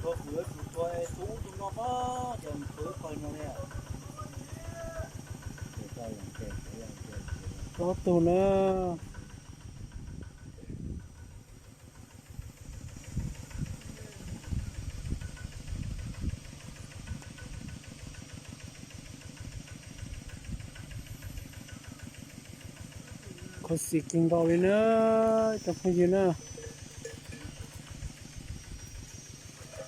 Tua kuv yuav tsum tua tus ub tus no pab, ces mus tua ib pawg no li. Plaub tug na. Khuv xim kawg nkaus li na, cov phooj ywg na.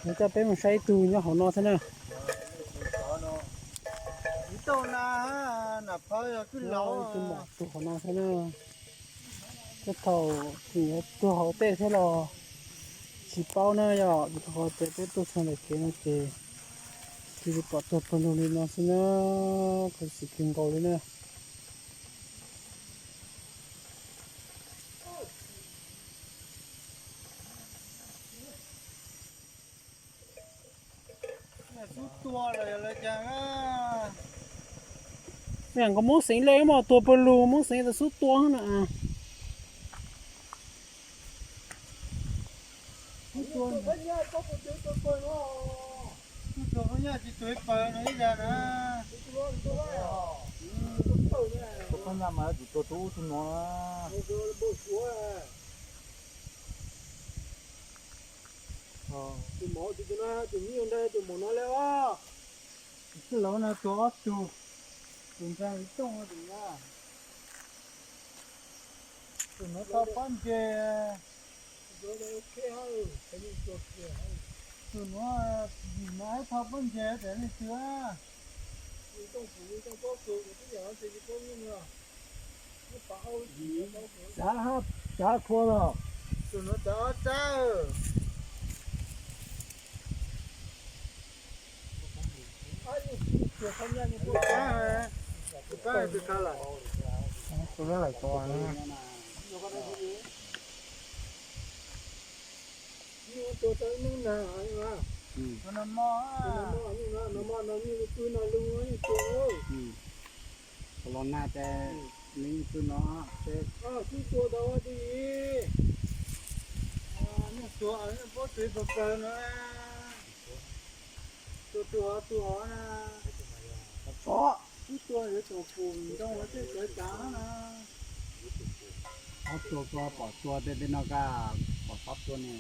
Nws coj peb mus saib ib tug nyob hauv no thiab na. Ib tug mom tus hauv no thiab na. Tej thaum tseem yuav tuag hauv tej thiab los tsis paub na yom, vim rau qhov tias peb tuaj txog ntawm kev no ces cia li pom tuag pawg lug li no xwb na, khuv xim kawg nkaus li na. Xub tua los yog lawv cas na. Yam nkaus Hmoob Xeev Leej mas tuag pawg lug, Hmoob Xeev Leej xub tua na. Tus poj nyaj tsis tuag ib pawg no ib yam na. Tus poj nyaj mas yuav tsum tuag tus ub tus no na. Tus mov tus no, tus nyuj ntawd tus mov no li os. Tus tij laug no tuag ob tug, tus ntseeg ib tooj tus na. Tus nuav thau pob ntseg. Tus nuav yim mas thau pob ntseg tes leej twg. Tsav, tsav qhua los. Tus nuav tsav ob tsav. Tus pab tus tsav lawm. Tus pab lawm tus. Tus no mog, tus no mog, tus no mog, no nyuj pw no lug, nyuj pw. Tus los nag ces nws pw no. Xub tua tau twg? Nyuj tuag, nyuj paub tw pawg pawg no. Tua tus hov tus hov na. Xub tua yuav tsum pum ntoo tej sawv tsav na. Ob tua ko pom tua tej tej no kaj, pom xob tua ne.